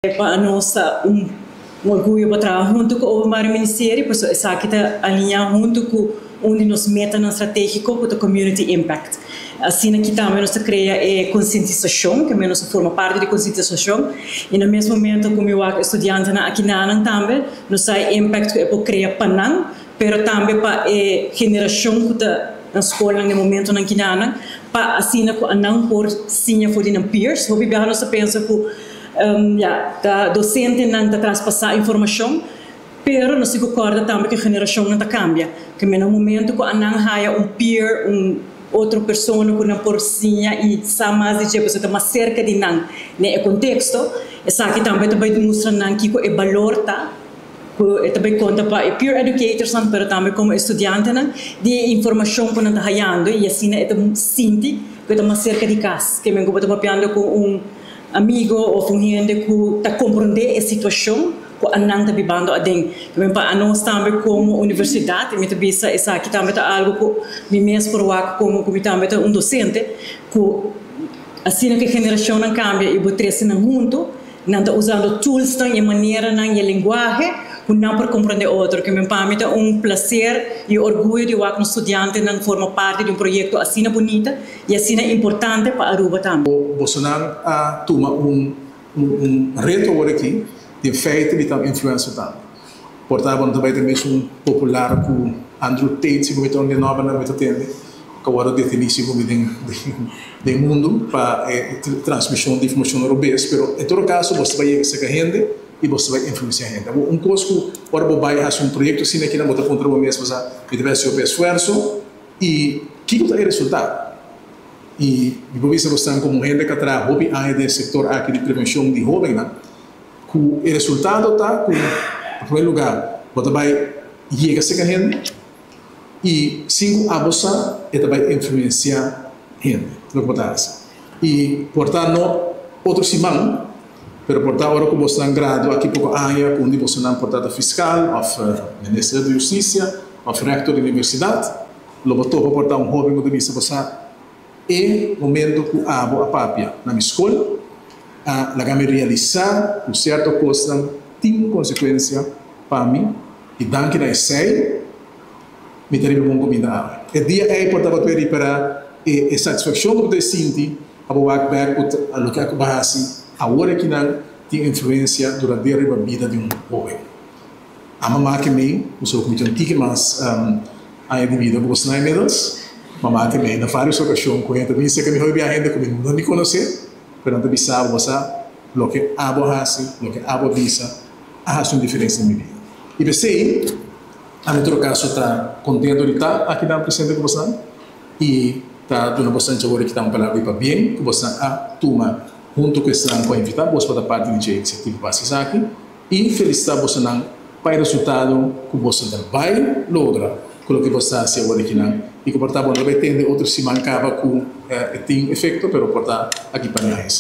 Pa nos ta un orguyo pa traha hunto cu Openbare Ministerie, pasobra esaki ta alinea hunto cu un di nos metanan strategico cu ta Community Impact. Asina aki tambe nos ta crea e concientisacion, cu nos ta forma parti di concientisacion y na mes momento cu mi wak e studiantenan aki nanan tambe nos sa e impact cu e por crea pa nan, pero tambe pa e generacion cu ta na scolnan na e momentonan aki nanan, pa asina cu anan por siña for di nan peers. Hopi biaha nos ta pensa cu ya, ta docentenan ta traspasa informacion, pero nos tin cu corda tambe cu e generacionnan ta cambia. Ke men na un momento cu anan haya un peer, un otro persona cu nan por siña y sa mas di dje, pasobra ta mas cerca di nan den e contexto, esaki tambe ta bay mustra nan kico e balor ta, cu e ta bay conta pa e peer educatorsnan, pero tambe como e studiantenan, di e informacion cu nan ta hayando y asina e ta sinti cu e ta mas cerca di cas. Ke men cu bo ta papiando cu un amigo of un hende cu ta comprende e situacion cu anan ta bibando aden. Ke pa anos tambe como universidad, y mi ta bisa esaki tambe ta algo cu mi mes por wak como cu mi tambe ta un docente, cu asina cu e generacionnan cambia y bo trece nan hunto, nan ta usando toolsnan y maneranan y e lenguahe cu nan por comprende otro. Ke pa mi ta un placer y orguyo di wak nos studiantenan forma parti di un proyecto asina bunita y asina importante pa Aruba tambe. Bosonan a tuma un reto awor aki, in feite di ta influencer tambe. Por ta bo tambe mesun popular cu Andrew Tate, si bo ta un nova na meta tende, cu awor definisi como den mundo pa transmision di informacion robes, pero en todo caso bo ta bay yega cerca hende y bo ta bay influencia hende. Un cos cu ora bo bay haci un proyecto asina aki, bo ta puntra bo mes, bo ta bay haci hopi esfuerso y kico ta e resultado? Y mi por bisa bosnan como hende cu a traha hopi aña den sector aki di prevencion di hobennan, cu e resultado ta cu, en primer lugar, bo ta bay yega cerca hende y sin cu abo sa, e ta bay influencia hende, loke bo ta haci. Y por ta no otro siman, pero por ta ora cu bosnan gradua aki poco aña, cu un di bosnan por ta fiscal of minister di husticia of rector di universidad, lo bo topa por ta un hoben cu ta bisa bosa e momento cu abo a papia na mi school, a laga mi realisa cu cierto cosnan tin consecuencia pa mi y danki na esey mi ta riba bon comida awe. E dia ey por tabata ripara e satisfaccion cu bo ta sinti abo wak bek cu loke a bo haci awor akinan tin influencia duradero riba bida di un hoben. Ama make mi, so cu mi tin un tiki mas aña di bida cu bosnan inmiddels, ma make mi na varios ocasion cu hende ta bin cerca mi hopi bia hende cu mi no ni conoce, pero nan ta bisa bo sa loke abo haci, loke abo bisa, a haci un diferencia den mi bida. Y p'esey, ami en todo caso ta contento di ta akinan presente cu bosnan y ta duna bosnan djawor di kita un palabra di pabien cu bosnan a tuma hunto cu esnan cu a invita bos pa ta parti di dje iniciativa pa haci esaki. Y felicita bosonan pa e resultado cu boso ta bay logra cu loke boso ta haci awor akinan. Y cu por ta bo no ta bay tende otro siman caba cu e tin efecto, pero por ta aki pa ña hesi.